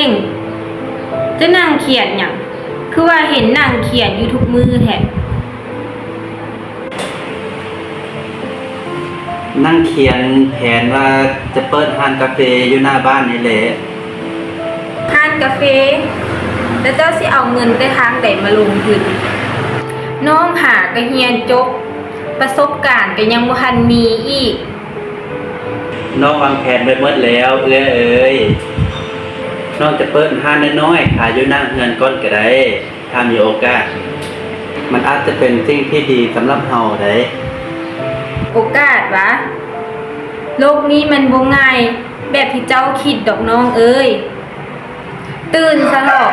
ງ ເຈົ້ານັ່ງຂຽນຫຍັງ? ຄືວ່າເຫັນນັ່ງຂຽນຢູ່ທຸກມື້ແທ້. ນັ່ງຂຽນແຜນວ່າຈະເປີດຮ້ານກາເຟຢູ່ໜ້າບ້ານນີ້ແຫຼະ. ຮ້ານກາເຟ? ແລ້ວເຈົ້າຊິເອົາເງິນແຕ່ທາງໃດມາລົງທຶນ? ນ້ອງຫາກະຮຽນຈົບ, ປະສົບການກະຍັງບໍ່ທັນມີອີກ. ນ້ອງວາງແຜນໄວ້ໝົດແລ້ວເອື້ອຍເອີຍ. ນ້ອງຈະເປີດຮ້ານນ້ອຍໆຂາຍຢູ່ໜ້າເຮືອນກ່ອນກະໄດ້. ຖ້າມີໂອກາດ, ມັນອາດຈະເປັນສິ່ງທີ່ດີສຳລັບເຮົາໃດ໋. ໂອກາດຫວາ? ໂລກນີ້ມັນບໍ່ງ່າຍແບບທີ່ເຈົ້າຄິດດອກນ້ອງເອີຍ. ຕື່ນຊະເຖາະ,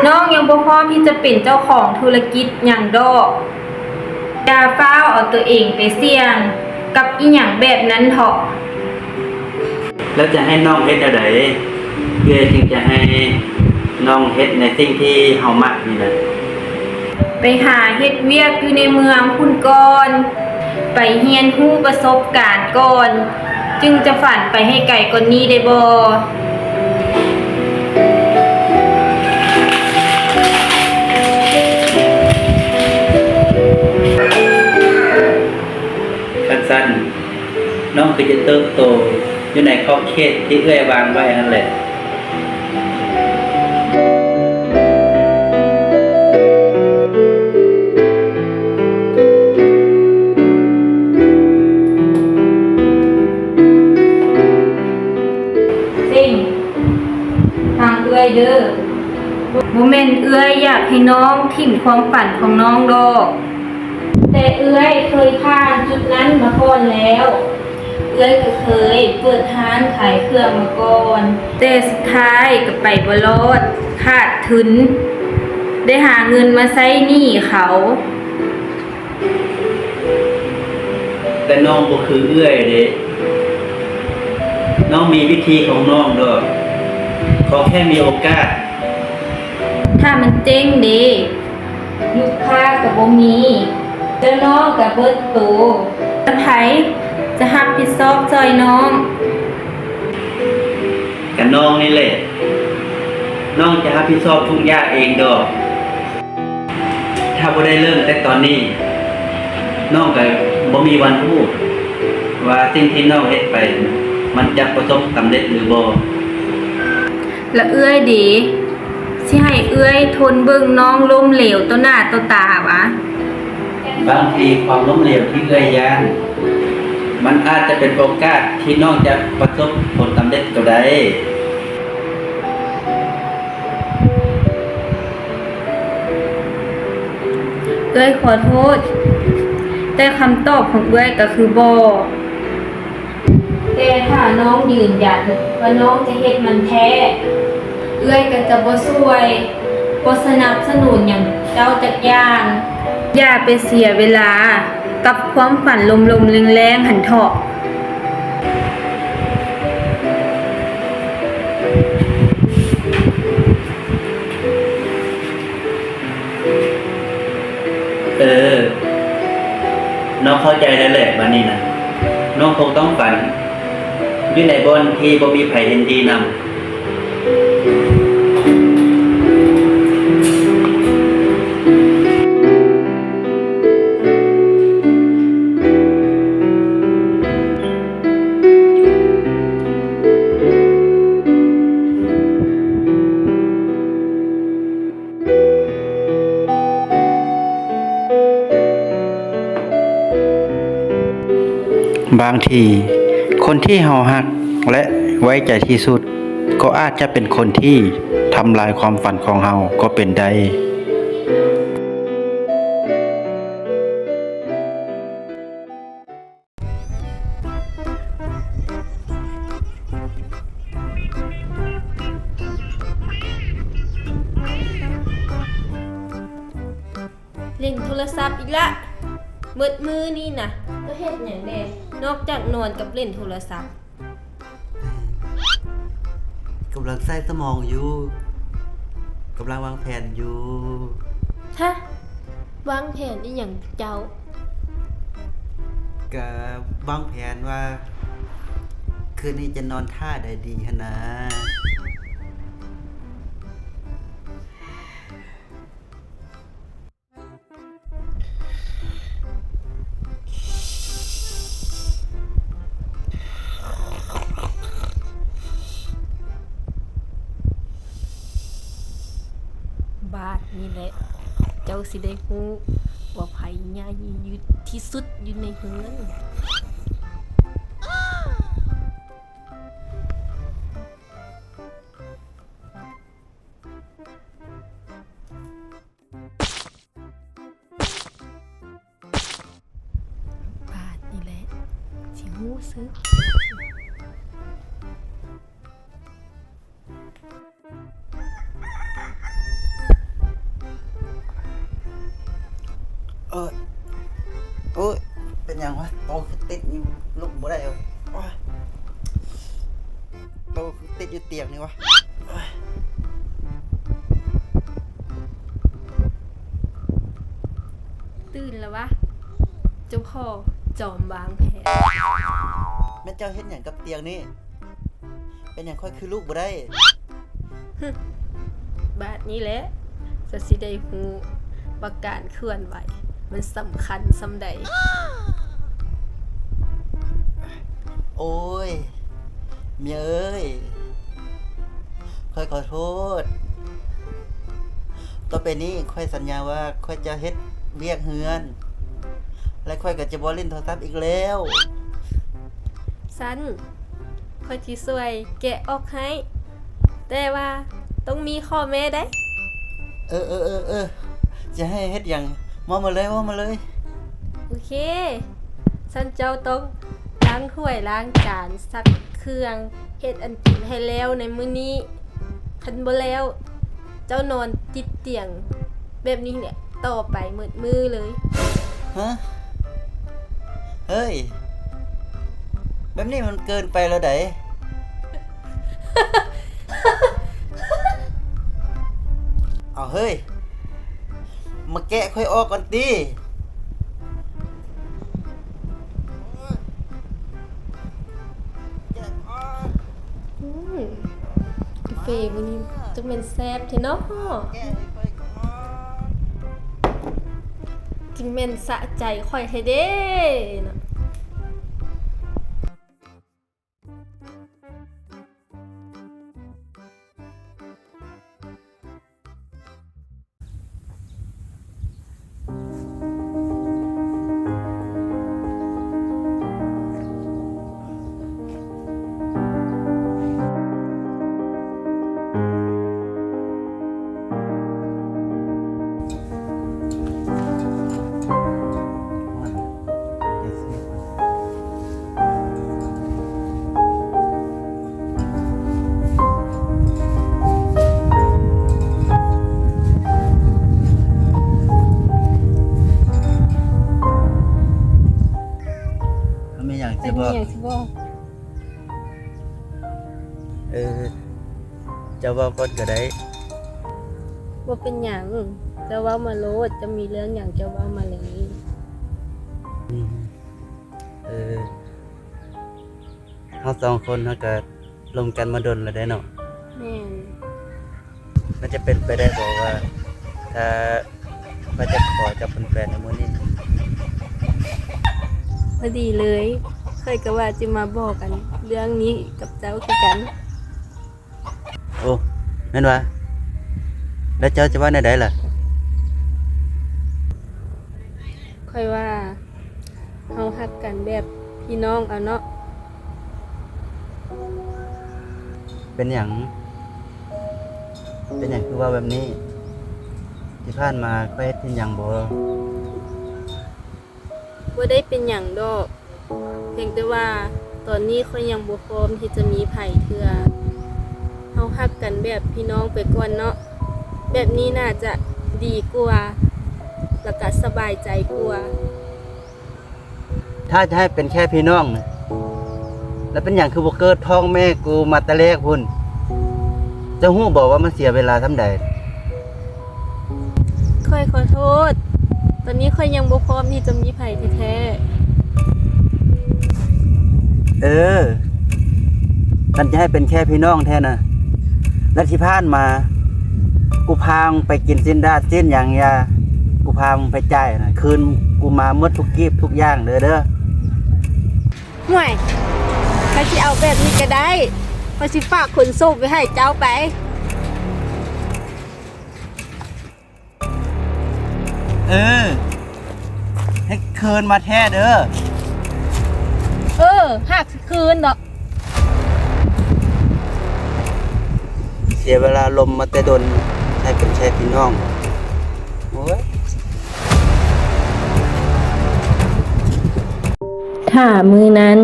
ນ້ອງຍັງບໍ່ພ້ອມທີ່ຈະເປັນເຈົ້າຂອງທຸລະກິດຫຍັງດອກ. ຢ່າຟ້າວເອົາຕົວເອງໄປສ່ຽງກັບອີ່ຫຍັງແບບນັ້ນເຖາະ. ແລ້ວຈະໃຫ້ນ້ອງເຮັດແນວໃດ ເອື້ອຍຈຶ່ງຈະໃຫ້ນ້ອງເຮັດໃນສິ່ງທີ່ເຮົາມັກນີ້ນະ? ໄປຫາເຮັດວຽກຢູ່ໃນເມືອງພຸ້ນກ່ອນ, ໄປຮຽນຮູ້ປະສົບການກ່ອນ, ຈຶ່ງຈະຝັນໄປໃຫ້ໄກກວ່ານີ້ໄດ້ບໍ່? ຄັນຊັ້ນ, ນ້ອງກໍຈະເຕີບໂຕຢູ່ໃນຂອບເຂດທີ່ເອື້ອຍວາງໄວ້ຫັ້ນແຫຼະ. ເສັງ, ຟັງເອື້ອຍເດີ້. ບໍ່ແມ່ນເອື້ອຍຢາກໃຫ້ນ້ອງຖິ້ມຄວາມຝັນຂອງນ້ອງດອກ. ແຕ່ເອື້ອຍເຄີຍຜ່ານຈຸດນັ້ນມາກ່ອນແລ້ວ. ເອື້ອຍກໍເຄີຍເປີດຮ້ານຂາຍເຄື່ອງມາກ່ອນ, ແຕ່ສຸດທ້າຍກໍໄປບໍ່ລອດ, ຂາດທຶນ, ໄດ້ຫາເງິນມາໃຊ້ໜີ້ເຂົາ. ແຕ່ນ້ອງບໍ່ຄືເອື້ອຍເດ້. ນ້ອງມີວິທີຂອງນ້ອງດອກ. ຂໍແຄ່ມີໂອກາດ. ຖ້າມັນເຈັງເດ? ລູກຄ້າກໍບໍ່ມີ, ແລ້ວນ້ອງກໍເບິດໂຕ. ແລ້ວໃຜຈະຮັບຜິດຊອບຊ່ອຍນ້ອງ? ກະນ້ອງນີ້ແຫຼະ. ນ້ອງຈະຮັບຜິດຊອບທຸກຢ່າງເອງດອກ. ຖ້າບໍ່ໄດ້ເລີ່ມແຕ່ຕອນນີ້, ນ້ອງກໍບໍ່ມີວັນຮູ້ວ່າສິ່ງທີ່ນ້ອງເຮັດໄປ ມັນຈະປະສົບສຳເລັດຫຼືບໍ່. ລະເອື້ອຍເດ? ຊິໃຫ້ເອື້ອຍທົນເບິ່ງນ້ອງລົ້ມເຫຼວຕໍ່ໜ້າຕໍ່ຕາຫວາ? ບາງທີຄວາມລົ້ມເຫຼວທີ່ເອື້ອຍຢ້ານ, ມັນອາດຈະເປັນໂອກາດທີ່ນ້ອງຈະປະສົບຜົນສຳເລັດກໍໄດ້. ເອື້ອຍຂໍໂທດ, ແຕ່ຄຳຕອບຂອງເອື້ອຍກໍຄືບໍ່. ແຕ່ຖ້ານ້ອງຢືນຢັນວ່ານ້ອງຈະເຮັດມັນແທ້, ເອື້ອຍກໍຈະບໍ່ຊ່ວຍ, ບໍ່ສະໜັບສະໜູນຫຍັງເຈົ້າຈັກຢ່າງ. ຢ່າໄປເສຍເວລາກັບຄວາມຝັນລົມໆແລງໆຫັ້ນເຖາະ. ເອີ, ນ້ອງເຂົ້າໃຈແລ້ວແຫຼະ, ບາດນີ້ນະ, ນ້ອງຄົງຕ້ອງຝັນຢູ່ໃນບ່ອນທີ່ບໍ່ມີໃຜເຫັນດີນຳ. ບາງທີ, ຄົນທີ່ເຮົາຮັກ ແລະ ໄວ້ໃຈທີ່ສຸດ ກໍອາດຈະເປັນຄົນທີ່ທຳລາຍຄວາມຝັນຂອງເຮົາກໍເປັນໄດ້. ຫຼິ້ນໂທລະສັບອີກລະ, ໝົດມື້ນີ້ນະ. ເຈົ້າເຮັດຫຍັງແດ່? ນອກຈາກນອນກັບຫຼິ້ນໂທລະສັບ. ກຳລັງໃຊ້ສະໝອງຢູ່, ກຳລັງວາງແຜນຢູ່. ຮະ? ວາງແຜນອີ່ຫຍັງເຈົ້າ? ກະວາງແຜນວ່າ ຄືນນີ້ຈະນອນທ່າໃດດີຫັ້ນນາ. ນີ້ແຫຼະ ເຈົ້າຊິໄດ້ຮູ້ວ່າໃຜໃຫຍ່ທີ່ສຸດຢູ່ໃນເຮືອນ. ບາດນີ້ແຫຼະ ຊິຮູ້ສຶກ. ເອີ ໂອ້ຍ ເປັນຫຍັງວະ? ໂຕຄືຕິດຢູ່ ລຸກບໍ່ໄດ້ເວີຍ. ໂອ້ຍ ໂຕຄືຕິດຢູ່ຕຽງນີ້ວະ. ໂອ້ຍ ຕື່ນແລ້ວວະ? ເຈົ້າພໍ່ຈອມວາງແຜນ. ແມ່ນເຈົ້າເຮັດຫຍັງກັບຕຽງນີ້? ເປັນຫຍັງຂ້ອຍຄືລຸກບໍ່ໄດ້? ບາດນີ້ແຫຼະ ເຈົ້າຊິໄດ້ຮູ້ວ່າການເຄື່ອນໄຫວມັນສຳຄັນສ່ຳໃດ. ໂອ້ຍ ເມຍເອີຍ ຂ້ອຍຂໍໂທດ. ຕໍ່ໄປນີ້ຂ້ອຍສັນຍາວ່າຂ້ອຍຈະເຮັດວຽກເຮືອນ ແລະ ຂ້ອຍກໍຈະບໍ່ຫຼິ້ນໂທລະສັບອີກແລ້ວ. ຊັ້ນ ຂ້ອຍຊິຊ່ວຍແກະອອກໃຫ້ ແຕ່ວ່າຕ້ອງມີຂໍ້ແມ້ໃດ. ເອີ ເອີ ເອີ ເອີ ຈະໃຫ້ເຮັດຫຍັງ? ເວົ້າມາເລີຍ ເວົ້າມາເລີຍ. ໂອເຄ ຊັ້ນເຈົ້າຕ້ອງລ້າງຖ້ວຍລ້າງຈານ ຊັກເຄື່ອງ ເຮັດອັນກິນໃຫ້ແລ້ວໃນມື້ນີ້. ຄັນບໍ່ແລ້ວ ເຈົ້ານອນຕິດຕຽງແບບນີ້ແຫຼະ ຕໍ່ໄປໝົດມື້ເລີຍ. ຮະ? ເຮີ້ຍ ແບບນີ້ມັນເກີນໄປແລ້ວໃດ໋. ເອົາເຮີ້ຍ ມາແກະຂ້ອຍອອກກ່ອນຕິ. ອືມ ກາເຟມື້ນີ້ຈັກແມ່ນແຊບແທ້ເນາະ ແກະໃຫ້ຂ້ອຍກ່ອນ ຊິແມ່ນສະໃຈຂ້ອຍແທ້ເດ້ເນາະ. ເຮົາມີຫຍັງຊິບອກ? ເຮົາມີຫຍັງຊິບອກ? ເອີ ເຈົ້າເວົ້າກ່ອນກໍໄດ້. ບໍ່ເປັນຫຍັງ ເຈົ້າເວົ້າມາໂລດ, ເຈົ້າມີເລື່ອງຫຍັງເຈົ້າເວົ້າມາເລີຍ. ອືມ ເອີ ເຮົາສອງຄົນເຮົາກະລົມກັນມາດົນແລ້ວເດ້ເນາະ. ແມ່ນ. ມັນຈະເປັນໄປໄດ້ບໍ່ວ່າ ຖ້າຂ້ອຍຈະຂໍເຈົ້າເປັນແຟນໃນມື້ນີ້? ພໍດີເລີຍ, ຂ້ອຍກໍວ່າຈະມາບອກ ອັນ ເລື່ອງນີ້ກັບເຈົ້າຄືກັນ. ໂອ້ ແມ່ນຫວາ? ແລ້ວເຈົ້າຈະວ່າແນວໃດລະ? ຂ້ອຍວ່າເຮົາຮັກກັນແບບພີ່ນ້ອງເອົາເນາະ. ເປັນຫຍັງ? ເປັນຫຍັງຄືເວົ້າແບບນີ້? ທີ່ຜ່ານມາຂ້ອຍເຮັດຜິດຫຍັງບໍ່? ບໍ່ໄດ້ເປັນຫຍັງດອກ, ພຽງແຕ່ວ່າຕອນນີ້ຂ້ອຍຍັງບໍ່ພ້ອມທີ່ຈະມີໃຜເທື່ອ. ເຮົາຮັກກັນແບບພີ່ນ້ອງໄປກ່ອນເນາະ, ແບບນີ້ໜ້າຈະດີກວ່າ ແລ້ວກະສະບາຍໃຈກວ່າ. ຖ້າຈະໃຫ້ເປັນແຄ່ພີ່ນ້ອງນະ, ແລ້ວເປັນຫຍັງຄືບໍ່ເກີດທ້ອງແມ່ກູມາແຕ່ແລກພຸ້ນ? ເຈົ້າຮູ້ບໍ່ວ່າມັນເສຍເວລາສ່ຳໃດ? ຂ້ອຍຂໍໂທດ, ຕອນນີ້ຂ້ອຍຍັງບໍ່ພ້ອມທີ່ຈະມີໃຜແທ້ໆ. ເອີ ຄັນຈະໃຫ້ເປັນແຄ່ພີ່ນ້ອງແທ້ນະ, ແລ້ວທີ່ຜ່ານມາ ກູພາມຶງໄປກິນຊີ້ນດາດຊີ້ນຫຍັງຢ່າ, ກູພາມຶງໄປຈ່າຍນະ, ຄືນກູມາໝົດທຸກກີບທຸກຢ່າງເດີ, ເດີ. ຫ່ວຍ ຄັນຊິເອົາແບບນີ້ກໍໄດ້, ຂ້ອຍຊິຝາກຂົນສົບໄວ້ໃຫ້ເຈົ້າໄປ. ເອີ ໃຫ້ຄືນມາແທ້ເດີ. ເອີ ຫາກຊິຄືນເນາະ. ເສຍເວລາລົມມາແຕ່ດົນ ໃຫ້ເປັນແຄ່ພີ່ນ້ອງ. ໂອ້ຍ. ຖ້າມື້ນັ້ນ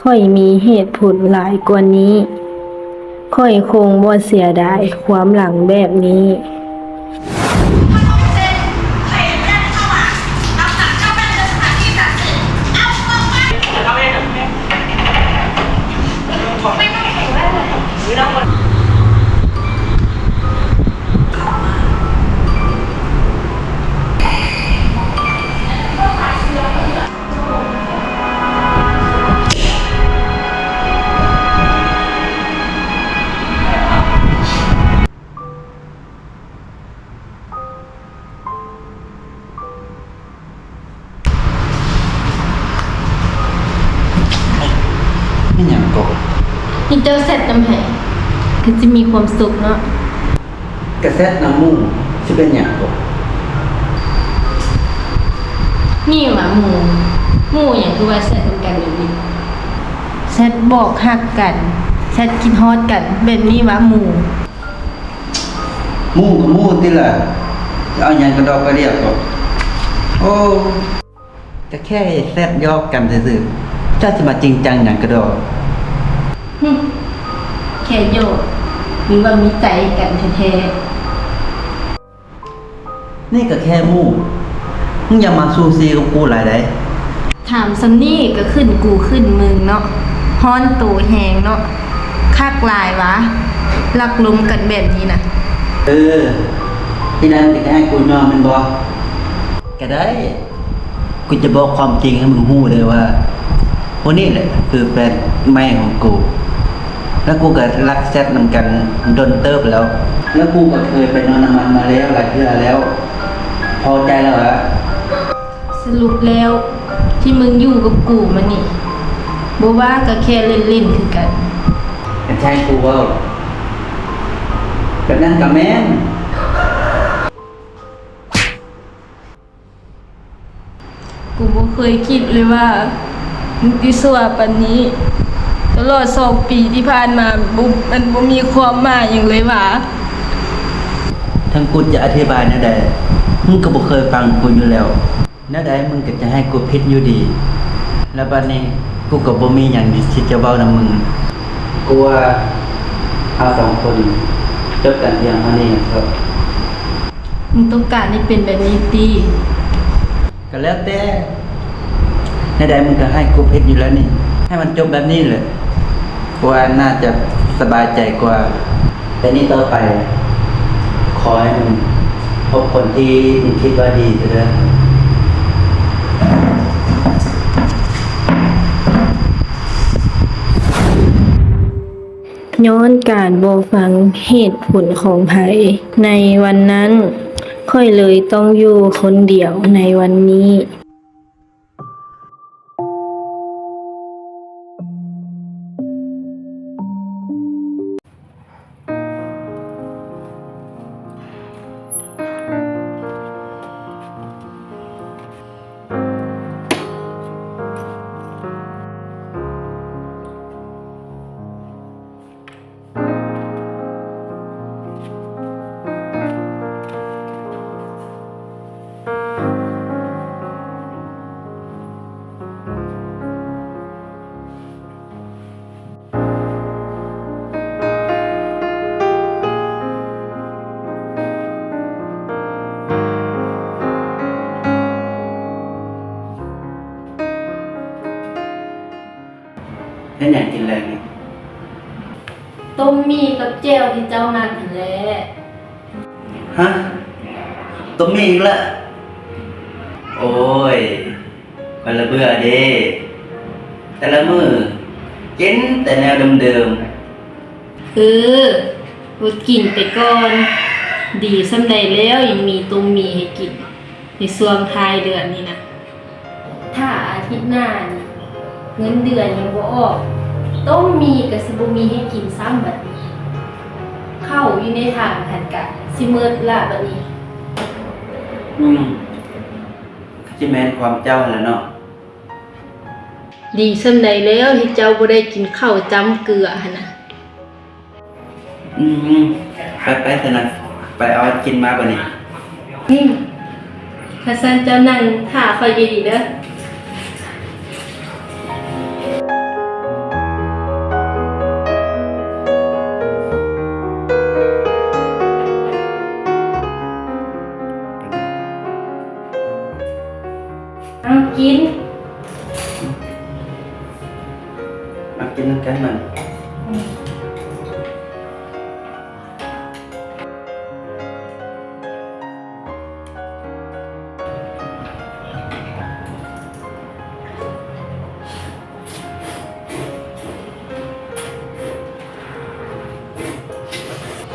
ຂ້ອຍມີເຫດຜົນຫຼາຍກວ່ານີ້, ຂ້ອຍຄົງບໍ່ເສຍດາຍຄວາມຫຼັງແບບນີ້. ເຮັດຫຍັງກໍ? ມີເຈົ້າແຊັດນຳໃຜ ຄືຊິມີຄວາມສຸກເນາະ. ກະແຊັດນຳໝູ່ ຊິເປັນຫຍັງກໍ? ນີ້ຫວາໝູ່? ໝູ່ຫຍັງຄືວ່າແຊັດນຳກັນແບບນີ້? ແຊັດບອກຮັກກັນ ແຊັດຄິດຮອດກັນ ແບບນີ້ຫວາໝູ່? ໝູ່ກໍໝູ່ຕິລະ ຈະເອົາຫຍັງກະດອກກະເດຍກໍ ໂອ້. ກະແຄ່ແຊັດຢອກກັນຊື່ໆ ເຈົ້າຊິມາຈິງຈັງຫຍັງກະດອກ? ຫຶ ແຄ່ຢອກ ຫຼືວ່າມີໃຈກັນແທ້ໆ? ນີ້ກະແຄ່ໝູ່ ມຶງຢ່າມາຊູຊີກັບກູຫຼາຍໃດ໋. ຖາມສ່ຳນີ້ກະຂຶ້ນກູຂຶ້ນມຶງເນາະ ຮ້ອນໂຕແຮງເນາະ ຄັກຫຼາຍຫວາ ລັກລົມກັນແບບນີ້ນະ. ເອີ ທີ່ນັ້ນກະຈະໃຫ້ກູຍອມແມ່ນບໍ່? ກະໄດ້. ກູຈະບອກຄວາມຈິງໃຫ້ມຶງຮູ້ເດີວ່າ ຜູ້ນີ້ແຫຼະຄືແຟນໃໝ່ຂອງກູ ແລະ ກູກະລັກແຊັດນຳກັນດົນເຕີບແລ້ວ ແລະ ກູກະເຄີຍໄປນອນນຳມັນມາແລ້ວຫຼາຍເທື່ອແລ້ວ. ພໍໃຈແລ້ວຫວາ? ສະຫຼຸບແລ້ວ ທີ່ມຶງຢູ່ກັບກູມານີ້ ບໍ່ວ່າກະແຄ່ຫຼິ້ນໆຄືກັນ. ຄັນໃຫ້ກູເວົ້າ ແບບນັ້ນກະແມ່ນ. ກູບໍ່ເຄີຍຄິດເລີຍວ່າ ມຶງຊິຊົ່ວປານນີ້. ຕະຫຼອດສອງປີທີ່ຜ່ານມາ ມັນບໍ່ ມັນບໍ່ມີຄວາມໝາຍຫຍັງເລີຍຫວາ? ເຖິງກູຈະອະທິບາຍແນວໃດ ມຶງກໍບໍ່ເຄີຍຟັງກູຢູ່ແລ້ວ. ແນວໃດມຶງກໍຈະໃຫ້ກູຜິດຢູ່ດີ. ແລ້ວບາດນີ້ກູກໍບໍ່ມີຫຍັງທີ່ຈະເວົ້ານຳມຶງ. ກູວ່າເຮົາສອງຄົນຈົບກັນພຽງເທົ່ານີ້ເຖາະ. ມຶງຕ້ອງການໃຫ້ເປັນແບບນີ້ຕິ? ກໍແລ້ວແຕ່. ແນວໃດມຶງກໍໃຫ້ກູຜິດຢູ່ແລ້ວນີ້. ໃຫ້ມັນຈົບແບບນີ້ເລີຍ. ກູວ່າໜ້າຈະສະບາຍໃຈກວ່າ. ແຕ່ນີ້ຕໍ່ໄປ ຂໍໃຫ້ມຶງພົບຄົນທີ່ມຶງຄິດວ່າດີເທື່ອເດີ. ຍ້ອນການບໍ່ຟັງເຫດຜົນຂອງໃຜໃນວັນນັ້ນ, ຂ້ອຍເລີຍຕ້ອງຢູ່ຄົນດຽວໃນວັນນີ້. ເຮັດຫຍັງກິນແລງນີ້? ຕົ້ມໝີ່ກັບແຈ່ວທີ່ເຈົ້າມັກຫັ້ນແຫຼະ. ຮະ? ຕົ້ມໝີ່ອີກລະ? ໂອ້ຍ ຂ້ອຍລະເບື່ອເດ້ ແຕ່ລະມື້ກິນແຕ່ແນວເດີມໆ. ເອີ ອົດກິນໄປກ່ອນ. ດີສ່ຳໃດແລ້ວຍັງມີຕົ້ມໝີ່ໃຫ້ກິນໃນຊ່ວງທ້າຍເດືອນນີ້ນະ. ຖ້າອາທິດໜ້ານີ້ເງິນເດືອນຍັງບໍ່ອອກ, ຕົ້ມໝີ່ກໍຊິບໍ່ມີໃຫ້ກິນຊ້ຳບັດນີ້. ເຂົ້າຢູ່ໃນຖັງຫັ້ນກະຊິໝົດລະບັດນີ້. ອືມ. ຊິແມ່ນຄວາມເຈົ້າຫັ້ນລະເນາະ. ດີສ່ຳໃດແລ້ວທີ່ເຈົ້າບໍ່ໄດ້ກິນເຂົ້າຈ້ຳເກືອຫັ້ນນະ. ອືມ ໄປໆ ຊັ້ນນະ ໄປເອົາອັນກິນມາບາດນີ້. ອືມ ຄັນຊັ້ນເຈົ້ານັ່ງຖ້າຂ້ອຍຢູ່ນີ້ເດີ. ເອົາກິນ ມາກິນນຳກັນມັນ.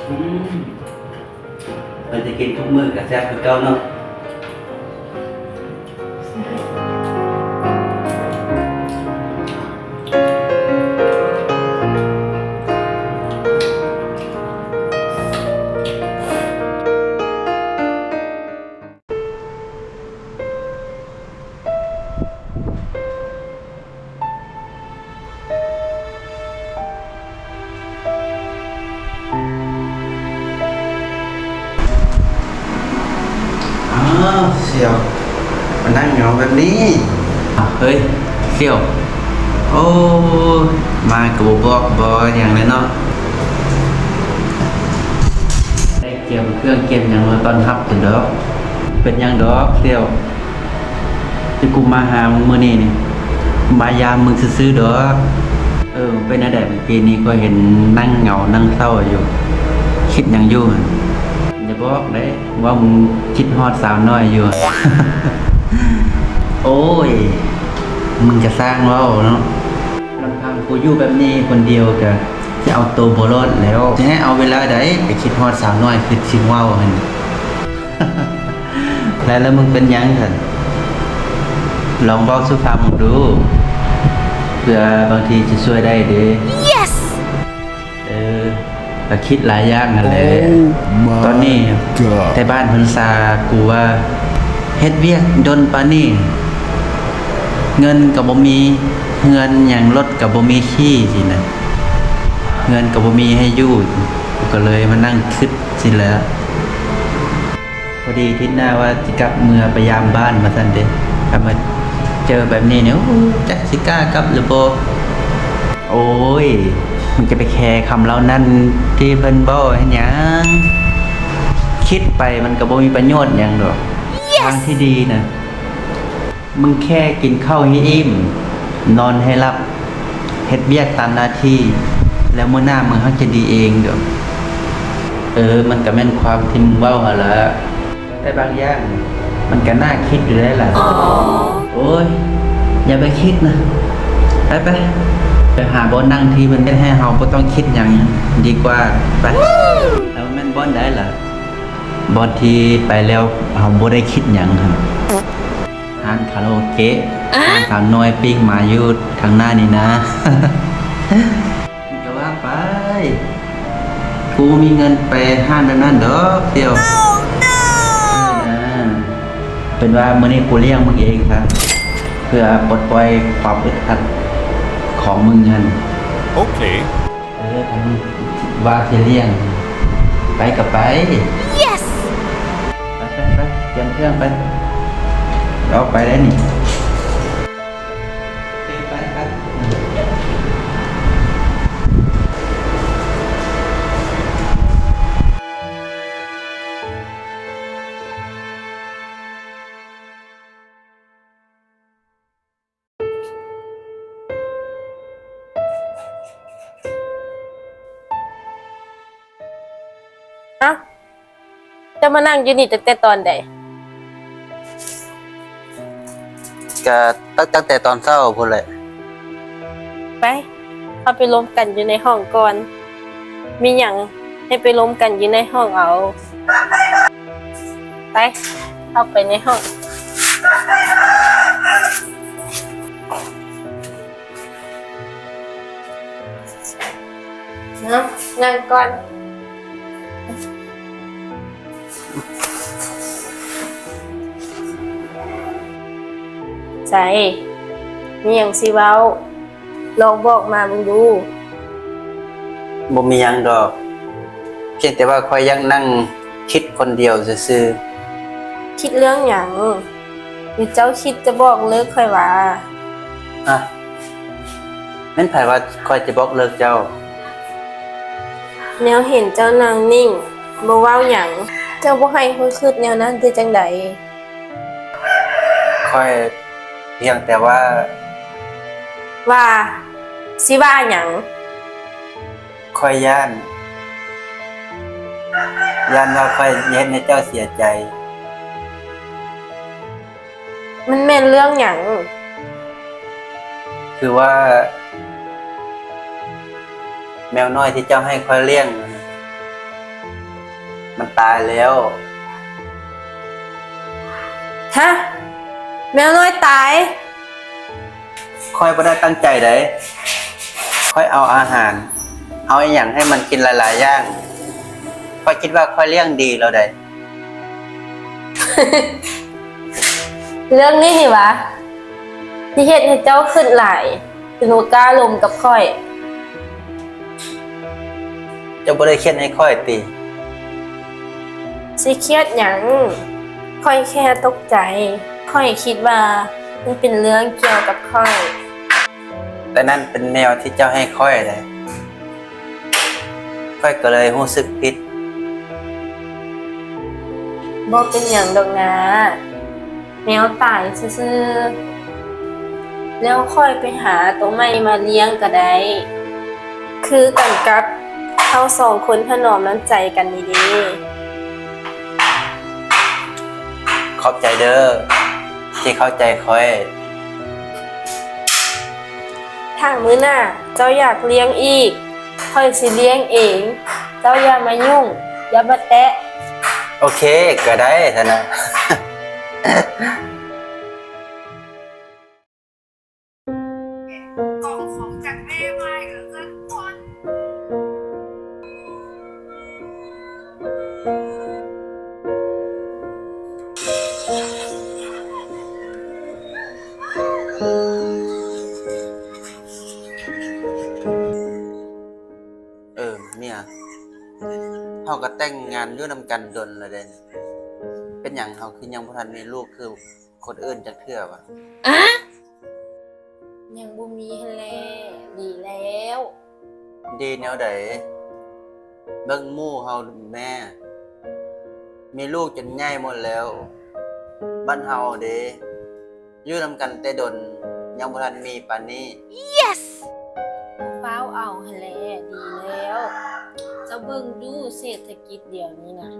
ອືມ ເພິ່ນຈະກິນທຸກມື້ກະແຊບຄືເກົ່າເນາະ. ອ້າວ ສ່ຽວ ມານັ່ງເຫງົາແບບນີ້. ເຮີ້ຍ ສ່ຽວ ໂອ້ ມາກະບໍ່ບອກບໍ່ຫຍັງເລີຍເນາະ. ໄດ້ກຽມເຄື່ອງກຽມຫຍັງມາຕ້ອນຮັບຊັ້ນດອກ. ເປັນຫຍັງດອກສ່ຽວ ທີ່ກູມາຫາມຶງມື້ນີ້ນີ້ ມາຢາມມຶງຊື່ໆດອກ. ເອີ ເປັນແນວໃດມື້ກີ້ນີ້ ຂ້ອຍເຫັນນັ່ງເຫງົານັ່ງເສົ້າຢູ່ ຄິດຫຍັງຢູ່? ຢ່າບອກເດ້ວ່າມຶງຄິດຮອດສາວນ້ອຍຢູ່. ໂອ້ຍ ມຶງກະຊ່າງເວົ້າເນາະ. ລຳພັງກູຢູ່ແບບນີ້ຄົນດຽວກະຊິເອົາໂຕບໍ່ລອດແລ້ວ ຊິໃຫ້ເອົາເວລາໃດໄປຄິດຮອດສາວນ້ອຍຄືຊິເວົ້າຫັ້ນ. ແລ້ວ ແລ້ວມຶງເປັນຫຍັງຊັ້ນ? ລອງເວົ້າສູ່ຟັງເບິ່ງດູ ເພື່ອບາງທີຊິຊ່ວຍໄດ້ເດ້. ເອີ ກະຄິດຫຼາຍຢ່າງຫັ້ນແຫຼະ. ຕອນນີ້ໄທບ້ານເພິ່ນຊາກູວ່າ ເຮັດວຽກດົນປານນີ້ ເງິນກະບໍ່ມີ ເຮືອນຫຍັງລົດກະບໍ່ມີຂີ່ຊີ້ນະ ເຮືອນກະບໍ່ມີໃຫ້ຢູ່ ກະເລີຍມານັ່ງຄິດຊີ້ແຫຼະ. ພໍດີທິດໜ້າວ່າຊິກັບເມືອໄປຢາມບ້ານວ່າຊັ້ນເດ້ ກະມາເຈີແບບນີ້ນີ້ ໂອ້ ຈັກຊິກ້າກັບຫຼືບໍ່. ໂອ້ຍ ມຶງຈະໄປແຄຄຳເຫຼົ່ານັ້ນທີ່ເພິ່ນເວົ້າເຮັດຫຍັງ? ຄິດໄປມັນກະບໍ່ມີປະໂຫຍດຫຍັງດອກ. ທາງທີ່ດີນະ ມຶງແຄ່ກິນເຂົ້າໃຫ້ອີ່ມ ນອນໃຫ້ຫຼັບ ເຮັດວຽກຕາມໜ້າທີ່ ແລ້ວມື້ໜ້າມຶງຮັກຈະດີເອງດອກ. ເອີ ມັນກະແມ່ນຄວາມທີ່ມຶງເວົ້າຫັ້ນລະ ແຕ່ບາງຢ່າງມັນກະໜ້າຄິດຢູ່ໄດ໋ລະ. ໂອ້ຍ ຢ່າໄປຄິດນະ ໄປ ໄປ ໄປຫາບ່ອນນັ່ງທີ່ມັນເຮັດໃຫ້ເຮົາບໍ່ຕ້ອງຄິດຫຍັງດີກວ່າ ໄປ. ແລ້ວແມ່ນບ່ອນໃດລະ? ບ່ອນທີ່ໄປແລ້ວເຮົາບໍ່ໄດ້ຄິດຫຍັງຫັ້ນ. ຮ້ານຄາຣາໂອເກະ ຮ້ານສາວນ້ອຍປີ້ງມາຢູ່ທາງໜ້ານີ້ນາ. ກະວ່າໄປ ກູບໍ່ມີເງິນໄປຮ້ານແບບນັ້ນດອກສ່ຽວ. ເປັນວ່າມື້ນີ້ກູລ້ຽງມຶງເອງຊະ ເພື່ອປົດປ່ອຍຄວາມອຶດອັດຂອງມຶງຫັ້ນ. ໂອເຄ. ເອີ ຄັນວ່າຊິລ້ຽງ ໄປກະໄປ. ໄປ ໄປ ໄປ ກຽມເຄື່ອງໄປ ອອກໄປໄດ້ນີ້. ໄປ ໄປ. ເອົ້າ ເຈົ້າມານັ່ງຢູ່ນີ້ຕັ້ງແຕ່ຕອນໃດ? ກະຕັ້ງ ຕັ້ງແຕ່ຕອນເຊົ້າພຸ້ນແຫຼະ. ໄປ ເຮົາໄປລົມກັນຢູ່ໃນຫ້ອງກ່ອນ. ມີຫຍັງໃຫ້ໄປລົມກັນຢູ່ໃນຫ້ອງເອົາ. ໄປ ເຂົ້າໄປໃນຫ້ອງ. ເນາະ ນັ່ງກ່ອນ. ໃສ ມີຫຍັງຊິເວົ້າ? ລອງບອກມາເບິ່ງດູ. ບໍ່ມີຫຍັງດອກ, ພຽງແຕ່ວ່າຂ້ອຍຢາກນັ່ງຄິດຄົນດຽວຊື່ໆ. ຄິດເລື່ອງຫຍັງ? ຫຼືເຈົ້າຄິດຈະບອກເລີກຂ້ອຍຫວາ? ຮະ? ແມ່ນໃຜວ່າຂ້ອຍຈະບອກເລີກເຈົ້າ? ແນວເຫັນເຈົ້ານັ່ງນິ່ງ ບໍ່ເວົ້າຫຍັງ, ເຈົ້າບໍ່ໃຫ້ຂ້ອຍຄິດແນວນັ້ນໄດ້ຈັ່ງໃດ? ຂ້ອຍພຽງແຕ່ວ່າ ວ່າ? ຊິວ່າຫຍັງ? ຂ້ອຍຢ້ານ, ຢ້ານວ່າຂ້ອຍຈະເຮັດໃຫ້ເຈົ້າເສຍໃຈ. ມັນແມ່ນເລື່ອງຫຍັງ? ຄືວ່າ ແມວນ້ອຍທີ່ເຈົ້າໃຫ້ຂ້ອຍລ້ຽງ ມັນຕາຍແລ້ວ. ຮະ? ແມວນ້ອຍຕາຍ? ຂ້ອຍບໍ່ໄດ້ຕັ້ງໃຈໃດ. ຂ້ອຍເອົາອາຫານ, ເອົາອີ່ຫຍັງໃຫ້ມັນກິນຫຼາຍໆຢ່າງ. ຂ້ອຍຄິດວ່າຂ້ອຍລ້ຽງດີແລ້ວໃດ. ເລື່ອງນີ້ນີ້ຫວາ ທີ່ເຮັດໃຫ້ເຈົ້າຄິດຫຼາຍ ຈົນບໍ່ກ້າລົມກັບຂ້ອຍ? ເຈົ້າບໍ່ໄດ້ຄຽດໃຫ້ຂ້ອຍຕິ? ຊິຄຽດຫຍັງ? ຂ້ອຍແຄ່ຕົກໃຈ. ຂ້ອຍຄິດວ່າມັນເປັນເລື່ອງກ່ຽວກັບຂ້ອຍ. ແຕ່ນັ້ນເປັນແມວທີ່ເຈົ້າໃຫ້ຂ້ອຍເດ້. ຂ້ອຍກໍເລີຍຮູ້ສຶກຜິດ. ບໍ່ເປັນຫຍັງດອກນາ, ແມວຕາຍຊື່ໆ ແລ້ວຂ້ອຍໄປຫາໂຕໃໝ່ມາລ້ຽງກໍໄດ້. ຄືກັນກັບເຮົາສອງຄົນຖະໜອມນ້ຳໃຈກັນນີ້ເດ້. ຂອບໃຈເດີ້ ທີ່ເຂົ້າໃຈຂ້ອຍ. ຖ້າມື້ໜ້າເຈົ້າຢາກລ້ຽງອີກ, ຂ້ອຍຊິລ້ຽງເອງ. ເຈົ້າຢ່າມາຫຍຸ້ງ, ຢ່າມາແຕະ. ໂອເຄ, ກໍໄດ້ຊັ້ນນະ. ເອີ ເມຍ, ເຮົາກໍແຕ່ງງານຢູ່ນຳກັນດົນແລ້ວເດ້. ເປັນຫຍັງເຮົາຄືຍັງບໍ່ທັນມີລູກຄືຄົນອື່ນຈັກເທື່ອຫວາ? ອະ? ຍັງບໍ່ມີຫັ້ນແຫຼະ. ດີແລ້ວ. ດີແນວໃດ? ເບິ່ງໝູ່ເຮົາແມ້, ມີລູກຈົນໃຫຍ່ໝົດແລ້ວ. ບ້ານເຮົາເດ ຢູ່ນຳກັນແຕ່ດົນ ຍັງບໍ່ທັນມີປານນີ້. Yes! ຟ້າວເອົາຫັ້ນແຫຼະ ດີແລ້ວ. ເຈົ້າເບິ່ງດູ ເສດຖະກິດດຽວນີ້ນະ,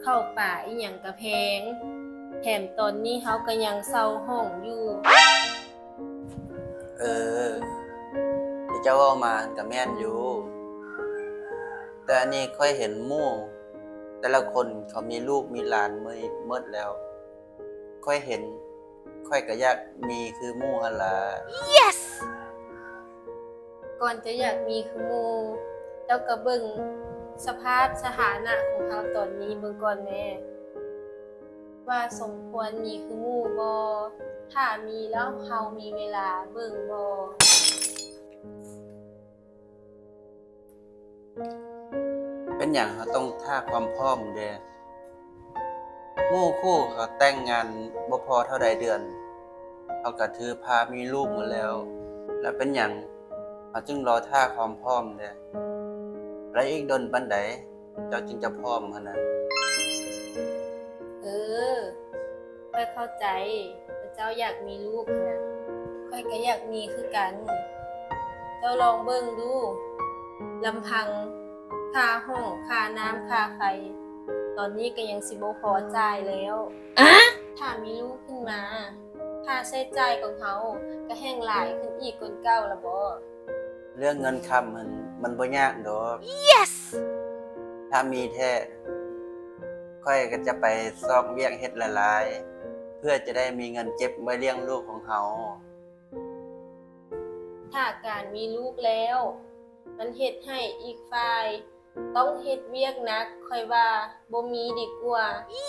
ເຂົ້າປາອີ່ຫຍັງກະແພງ, ແຖມຕອນນີ້ເຮົາກະຍັງເຊົ່າຫ້ອງຢູ່. ເອີ, ທີ່ເຈົ້າເວົ້າມາຫັ້ນກະແມ່ນຢູ່, ແຕ່ອັນນີ້ຂ້ອຍເຫັນໝູ່ແຕ່ລະຄົນເຂົາມີລູກມີຫຼານໝົດແລ້ວ. ຂ້ອຍເຫັນ, ຂ້ອຍກໍຢາກມີຄືໝູ່ຫັ້ນລະ. Yes! ກ່ອນຈະຢາກມີຄືໝູ່, ເຈົ້າກໍເບິ່ງສະພາບສະຖານະຂອງເຮົາຕອນນີ້ເບິ່ງກ່ອນແມ້, ວ່າສົມຄວນມີຄືໝູ່ບໍ່? ຖ້າມີແລ້ວເຮົາມີເວລາເບິ່ງບໍ່? ເປັນຫຍັງເຮົາຕ້ອງຖ້າຄວາມພ້ອມແດ່? ໝູ່ຄູ່ເຂົາແຕ່ງງານບໍ່ພໍເທົ່າໃດເດືອນ, ເຂົາກະຖືພາມີລູກໝົດແລ້ວ. ແລ້ວເປັນຫຍັງເຮົາຈຶ່ງລໍຖ້າຄວາມພ້ອມແດ່? ແລ້ວອີກດົນປານໃດເຈົ້າຈຶ່ງຈະພ້ອມຫັ້ນນະ? ເອີ, ຂ້ອຍເຂົ້າໃຈວ່າເຈົ້າຢາກມີລູກຫັ້ນນະ, ຂ້ອຍກໍຢາກມີຄືກັນ. ເຈົ້າລອງເບິ່ງດູ, ລຳພັງຄ່າຫ້ອງ, ຄ່ານ້ຳ, ຄ່າໄຟ, ຕອນນີ້ກໍຍັງຊິບໍ່ພໍຈ່າຍແລ້ວ. ອະ? ຖ້າມີລູກຂຶ້ນມາ, ຄ່າໃຊ້ຈ່າຍຂອງເຮົາກໍແຮ່ງຫຼາຍຂຶ້ນອີກກວ່າເກົ່າລະບໍ? ເລື່ອງເງິນຄຳຫັ້ນມັນບໍ່ຍາກດອກ. Yes! ຖ້າມີແທ້, ຂ້ອຍກໍຈະໄປຊອກວຽກເຮັດຫຼາຍໆ ເພື່ອຈະໄດ້ມີເງິນເກັບໄວ້ລ້ຽງລູກຂອງເຮົາ. ຖ້າການມີລູກແລ້ວ ມັນເຮັດໃຫ້ອີກຝ່າຍຕ້ອງເຮັດວຽກໜັກ, ຂ້ອຍວ່າບໍ່ມີດີກວ່າ.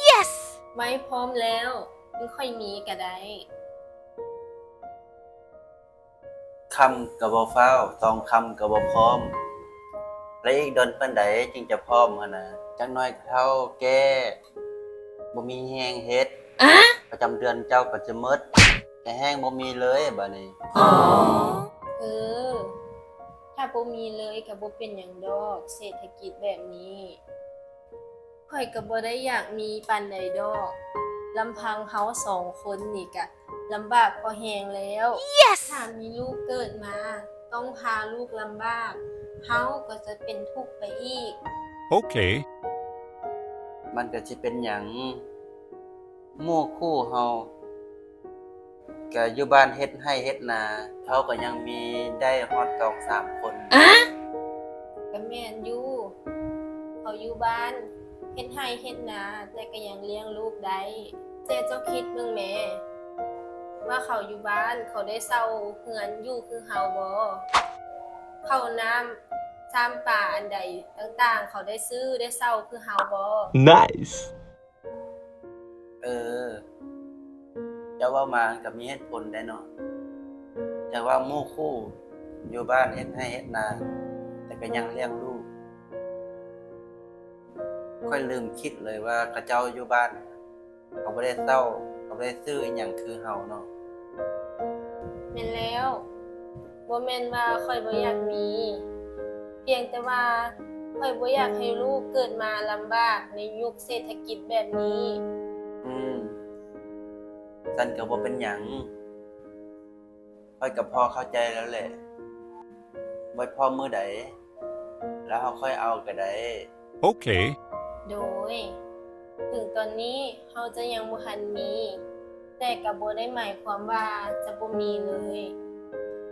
Yes! ໄວ້ພ້ອມແລ້ວ ຈຶ່ງຄ່ອຍມີກໍໄດ້. ຄ່ຳກໍບໍ່ຟ້າວ, ສອງຄ່ຳກໍບໍ່ພ້ອມ, ແລະ ອີກດົນປານໃດຈຶ່ງຈະພ້ອມຫັ້ນນະ? ຈັກໜ້ອຍກໍເຖົ້າແກ່, ບໍ່ມີແຮງເຮັດ, ປະຈຳເດືອນເຈົ້າກໍຈະໝົດ, ແຕ່ແຮງບໍ່ມີເລີຍບາດນີ້. ເອີ, ຖ້າບໍ່ມີເລີຍກໍບໍ່ເປັນຫຍັງດອກ, ເສດຖະກິດແບບນີ້ ຂ້ອຍກໍບໍ່ໄດ້ຢາກມີປານໃດດອກ, ລຳພັງເຮົາສອງຄົນນີ້ກະລຳບາກພໍແຮງແລ້ວ. ຖ້າມີລູກເກີດມາ ຕ້ອງພາລູກລຳບາກ, ເຮົາກໍຈະເປັນທຸກໄປອີກ. ໂອເຄ, ມັນກໍຊິເປັນຫຍັງ? ໝູ່ຄູ່ເຮົາ ກະຢູ່ບ້ານເຮັດໄຮ່ເຮັດນາ, ເຂົາກໍຍັງມີໄດ້ຮອດສອງສາມຄົນ. ກະແມ່ນຢູ່, ເຂົາຢູ່ບ້ານເຮັດໄຮ່ເຮັດນາ ແຕ່ກະຍັງລ້ຽງລູກໄດ້. ແຕ່ເຈົ້າຄິດເບິ່ງແມ້ ວ່າເຂົາຢູ່ບ້ານ ເຂົາໄດ້ເຊົ່າເຮືອນຢູ່ຄືເຮົາບໍ່? ເຂົ້ານ້ຳຊາມປາອັນໃດຕ່າງໆ ເຂົາໄດ້ຊື້ໄດ້ເຊົ່າຄືເຮົາບໍ່? ເອີ, ເຈົ້າເວົ້າມາກໍມີເຫດຜົນໄດ໋ເນາະ. ເຈົ້າວ່າໝູ່ຄູ່ຢູ່ບ້ານເຮັດໄຮ່ເຮັດນາ ແຕ່ກໍຍັງລ້ຽງລູກ. ຂ້ອຍລືມຄິດເລີຍວ່າເຂົາເຈົ້າຢູ່ບ້ານ ເຂົາບໍ່ໄດ້ເຊົ່າ, ເຂົາບໍ່ໄດ້ຊື້ອີ່ຫຍັງຄືເຮົາເນາະ. ແມ່ນແລ້ວ. ບໍ່ແມ່ນວ່າຂ້ອຍບໍ່ຢາກມີ, ພຽງແຕ່ວ່າຂ້ອຍບໍ່ຢາກໃຫ້ລູກເກີດມາລຳບາກໃນຍຸກເສດຖະກິດແບບນີ້. ອືມ, ຊັ້ນກໍບໍ່ເປັນຫຍັງ. ຂ້ອຍກໍພໍເຂົ້າໃຈແລ້ວແຫຼະ. ໄວ້ພໍມື້ໃດ ແລ້ວເຮົາຄ່ອຍເອົາກໍໄດ້. ໂອເຄ. ໂດຍ ເຖິງຕອນນີ້ເຮົາຈະຍັງບໍ່ທັນມີ, ແຕ່ກໍບໍ່ໄດ້ໝາຍຄວາມວ່າຈະບໍ່ມີເລີຍ.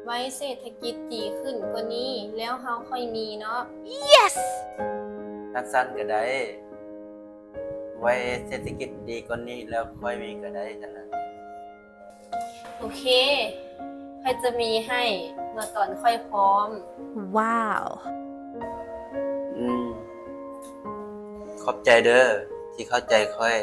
ໄວ້ເສດຖະກິດດີຂຶ້ນກວ່ານີ້ ແລ້ວເຮົາຄ່ອຍມີເນາະ. ຄັນຊັ້ນກໍໄດ້. ໄວ້ເສດຖະກິດດີກວ່ານີ້ ແລ້ວຄ່ອຍມີກໍໄດ້ຊັ້ນນະ. ໂອເຄ, ຂ້ອຍຈະມີໃຫ້ເມື່ອຕອນຂ້ອຍພ້ອມ. ວ້າວ. ອືມ, ຂອບໃຈເດີ້ ທີ່ເຂົ້າໃຈຂ້ອຍ.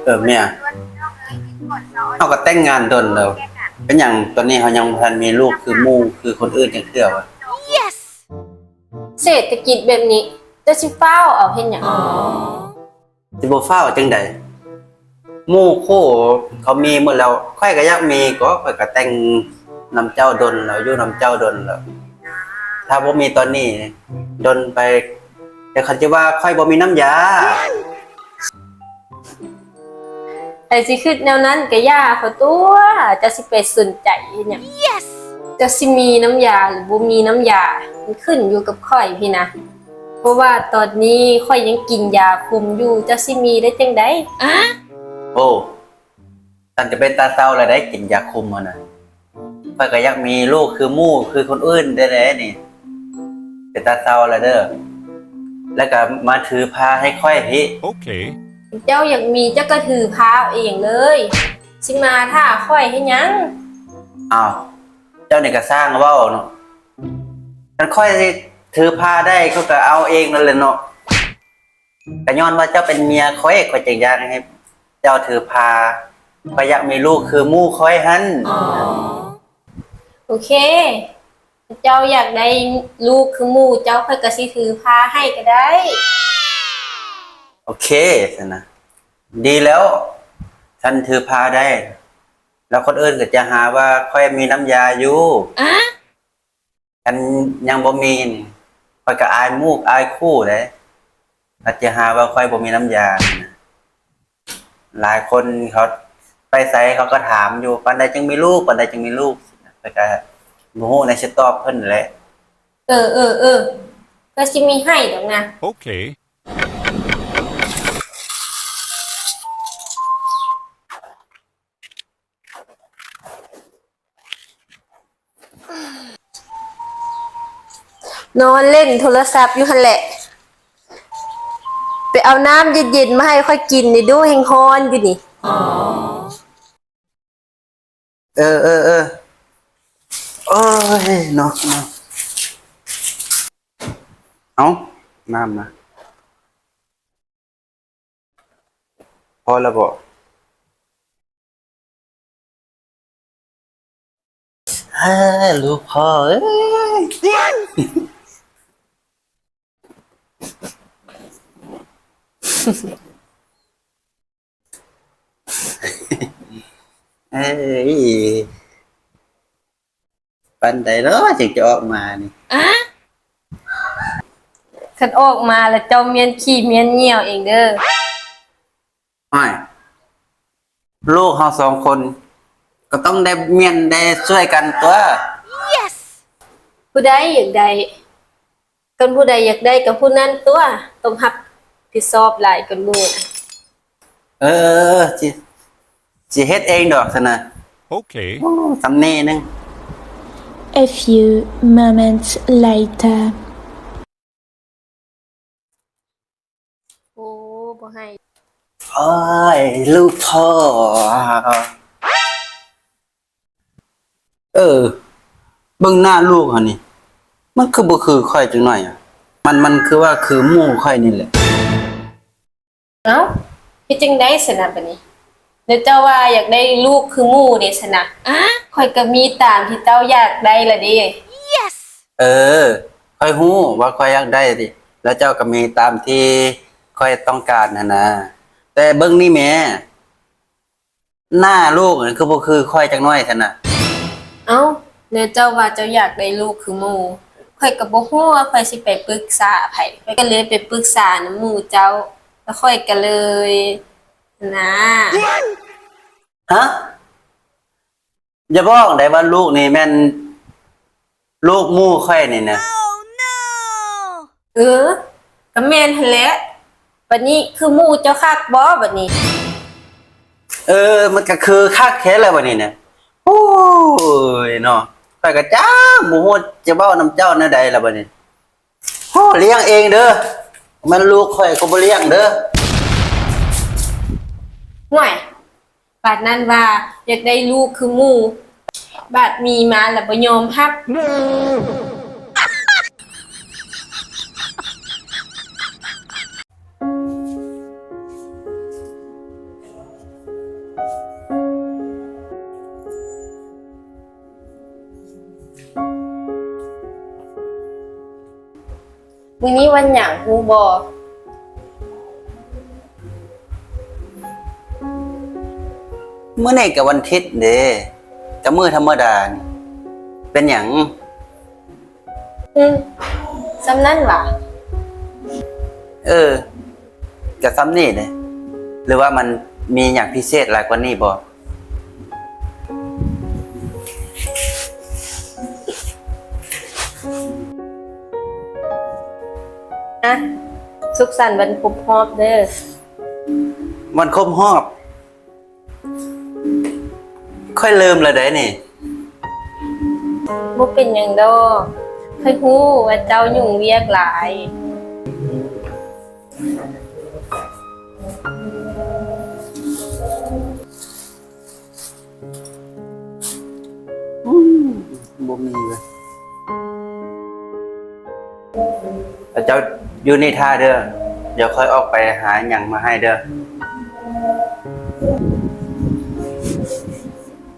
ເອີ ເມຍ, ເຮົາກໍແຕ່ງງານດົນແລ້ວ, ເປັນຫຍັງຕອນນີ້ເຮົາຍັງບໍ່ທັນມີລູກຄືໝູ່ ຄືຄົນອື່ນຈັກເທື່ອວະ? ເສດຖະກິດແບບນີ້ ເຈົ້າຊິຟ້າວເອົາເຮັດຫຍັງ? ຊິບໍ່ຟ້າວຈັ່ງໃດ? ໝູ່ຄູ່ເຂົາມີໝົດແລ້ວ, ຂ້ອຍກໍຢາກມີ, ກໍຂ້ອຍກໍແຕ່ງນຳເຈົ້າດົນແລ້ວ, ຢູ່ນຳເຈົ້າດົນແລ້ວ. ຖ້າບໍ່ມີຕອນນີ້, ດົນໄປ, ແຕ່ເຂົາຈະວ່າຂ້ອຍບໍ່ມີນ້ຳຢາ. ໃຜຊິຄິດແນວນັ້ນກໍຢ່າເຂົາຕົວະ, ເຈົ້າຊິໄປສົນໃຈເຮັດຫຍັງ? ເຈົ້າຊິມີນ້ຳຢາ ຫຼື ບໍ່ມີນ້ຳຢາ, ມັນຂຶ້ນຢູ່ກັບຂ້ອຍພີ້ນະ. ເພາະວ່າຕອນນີ້ຂ້ອຍຍັງກິນຢາຄຸມຢູ່, ເຈົ້າຊິມີໄດ້ຈັ່ງໃດ? ໂອ້, ຊັ້ນກໍເປັນຕາເສົ້າແລ້ວໃດ໋, ກິນຢາຄຸມຫັ້ນນະ. ຂ້ອຍກໍຢາກມີລູກຄືໝູ່ ຄືຄົນອື່ນແດ່ໆນີ້, ເປັນຕາເສົ້າແລ້ວເດີ້. ແລ້ວກໍມາຖືພາໃຫ້ຂ້ອຍພີ້. ໂອເຄ. ເຈົ້າຢາກມີ ເຈົ້າກໍຖືພາເອົາເອງເລີຍ, ຊິມາຖ້າຂ້ອຍເຮັດຫຍັງ? ອ້າວ, ເຈົ້ານີ້ກໍຊ່າງເວົ້າເນາະ. ຄັນຂ້ອຍຖືພາໄດ້ ຂ້ອຍກໍເອົາເອງນັ້ນແຫຼະເນາະ. ກໍຍ້ອນວ່າເຈົ້າເປັນເມຍຂ້ອຍ, ຂ້ອຍຈຶ່ງຢາກໃຫ້ເຈົ້າຖືພາ. ຂ້ອຍຢາກມີລູກຄືໝູ່ຂ້ອຍຫັ້ນ. ໂອເຄ, ເຈົ້າຢາກໄດ້ລູກຄືໝູ່ເຈົ້າ, ຂ້ອຍກໍຊິຖືພາໃຫ້ກໍໄດ້. ໂອເຄ, ຊັ້ນນະ ດີແລ້ວ. ຄັນຖືພາໄດ້ ແລ້ວຄົນອື່ນກໍຈະຫາວ່າຂ້ອຍມີນ້ຳຢາຢູ່. ຄັນຍັງບໍ່ມີນີ້ ຂ້ອຍກໍອາຍໝູ່ອາຍຄູ່ເດ້, ເຂົາຈະຫາວ່າຂ້ອຍບໍ່ມີນ້ຳຢາ. ຫຼາຍຄົນເຂົາໄປໃສເຂົາກໍຖາມຢູ່, ປານໃດຈຶ່ງມີລູກ, ປານໃດຈຶ່ງມີລູກ? ຂ້ອຍກໍບໍ່ຮູ້ແນວຊິຕອບເພິ່ນແຫຼະ. ເອີ, ເອີ, ເອີ, ຂ້ອຍຊິມີໃຫ້ດອກນະ. ໂອເຄ. ນອນຫຼິ້ນໂທລະສັບຢູ່ຫັ້ນແຫຼະ, ໄປ ເອົານ້ຳເຢັນໆມາໃຫ້ຂ້ອຍກິນນີ້ດູ ແຮງຮ້ອນຢູ່ນີ້. ເອີ ເອີ ເອີ ໂອ້ຍ ເນາະ ເນາະ ເອົາ ນ້ຳນະ ພໍແລ້ວບໍ? ເອີ ລູກພໍ່ເອີຍ ເອີຍ ປານໃດເນາະຈຶ່ງຈະອອກມານີ້? ອາ ຄັນອອກມາແລ້ວເຈົ້າມ້ຽນຂີ້ມ້ຽນຍ່ຽວເອງເດີ. ໂອ້ຍ ລູກເຮົາສອງຄົນກໍຕ້ອງໄດ້ມ້ຽນໄດ້ຊ່ວຍກັນຕົວະ. ຜູ້ໃດຢາກໄດ້ ຄັນຜູ້ໃດຢາກໄດ້ກໍຜູ້ນັ້ນຕົວະ ຕ້ອງຮັບຜິດຊອບຫຼາຍກວ່າໝູ່. ເອີ ຊິ ຊິເຮັດເອງດອກຊັ້ນນະ. ໂອເຄ ໂອ້ ສ່ຳນີ້ໜຶ່ງ. A few moments later. ໂອ້ ບໍ່ໃຫ້. ໂອ້ຍ ລູກພໍ່. ເອີ ເບິ່ງໜ້າລູກຫັ້ນນີ້ ມັນຄືບໍ່ຄືຂ້ອຍຈັກໜ້ອຍອະ. ມັນ ມັນຄືວ່າຄືໝູ່ຂ້ອຍນີ້ແຫຼະ. ເອົ້າ ເຮັດຈັ່ງໃດຊັ້ນນະບາດນີ້? ແລ້ວເຈົ້າວ່າຢາກໄດ້ລູກຄືໝູ່ເດຊັ້ນນະ? ອາ ຂ້ອຍກໍມີຕາມທີ່ເຈົ້າຢາກໄດ້ລະເດ. ເອີ ຂ້ອຍຮູ້ວ່າຂ້ອຍຢາກໄດ້ຕິ ແລ້ວເຈົ້າກໍມີຕາມທີ່ຂ້ອຍຕ້ອງການຫັ້ນນະ. ແຕ່ເບິ່ງນີ້ແມ້ ໜ້າລູກນັ້ນຄືບໍ່ຄືຂ້ອຍຈັກໜ້ອຍຊັ້ນນະ. ເອົ້າ ແລ້ວເຈົ້າວ່າເຈົ້າຢາກໄດ້ລູກຄືໝູ່ ຂ້ອຍກໍບໍ່ຮູ້ວ່າຂ້ອຍຊິໄປປຶກສາໃຜ ຂ້ອຍກໍເລີຍໄປປຶກສານຳໝູ່ເຈົ້າ ແລ້ວຂ້ອຍກໍເລີຍ ນະ. ຮະ? ຢ່າບອກໄດ້ວ່າລູກນີ້ແມ່ນ ລູກໝູ່ຂ້ອຍນີ້ນະ. ເອີ ກໍແມ່ນຫັ້ນແຫຼະ. ບາດນີ້ຄືໝູ່ເຈົ້າຄັກບໍ່ບາດນີ້? ເອີ ມັນກໍຄືຄັກແທ້ແລ້ວບາດນີ້ນະ. ໂອ້ຍເນາະ ຂ້ອຍກໍຈັກບໍ່ຮູ້ຈະເວົ້ານຳເຈົ້າແນວໃດລະບາດນີ້. ໂອ້ ລ້ຽງເອງເດີ ແມ່ນລູກຂ້ອຍກໍບໍ່ລ້ຽງເດີ. ຫ້ວຍ ບາດນັ້ນວ່າຢາກໄດ້ລູກຄືໝູ່ ບາດມີມາແລ້ວບໍ່ຍອມຮັບ. ມື້ນີ້ວັນຫຍັງຮູ້ບໍ່? ມື້ນີ້ກໍວັນທິດເດ້ ກໍມື້ທຳມະດານີ້ ເປັນຫຍັງ? ອືມ ສ່ຳນັ້ນຫວາ? ເອີ ກໍສ່ຳນີ້ເດ້ ຫຼືວ່າມັນມີຫຍັງພິເສດຫຼາຍກວ່ານີ້ບໍ່? ອ່ະ ສຸກສັນວັນຄົບຮອບເດີ. ວັນຄົບຮອບ? ຂ້ອຍລືມແລ້ວໃດ໋ນີ້. ບໍ່ເປັນຫຍັງດອກ, ຂ້ອຍຮູ້ວ່າເຈົ້າຫຍຸ້ງວຽກຫຼາຍ. ອືມ ບໍ່ມີເລີຍ. ເຈົ້າຢູ່ນີ້ຖ້າເດີ, ດຽວຂ້ອຍອອກໄປຫາຫຍັງມາໃຫ້ເດີ.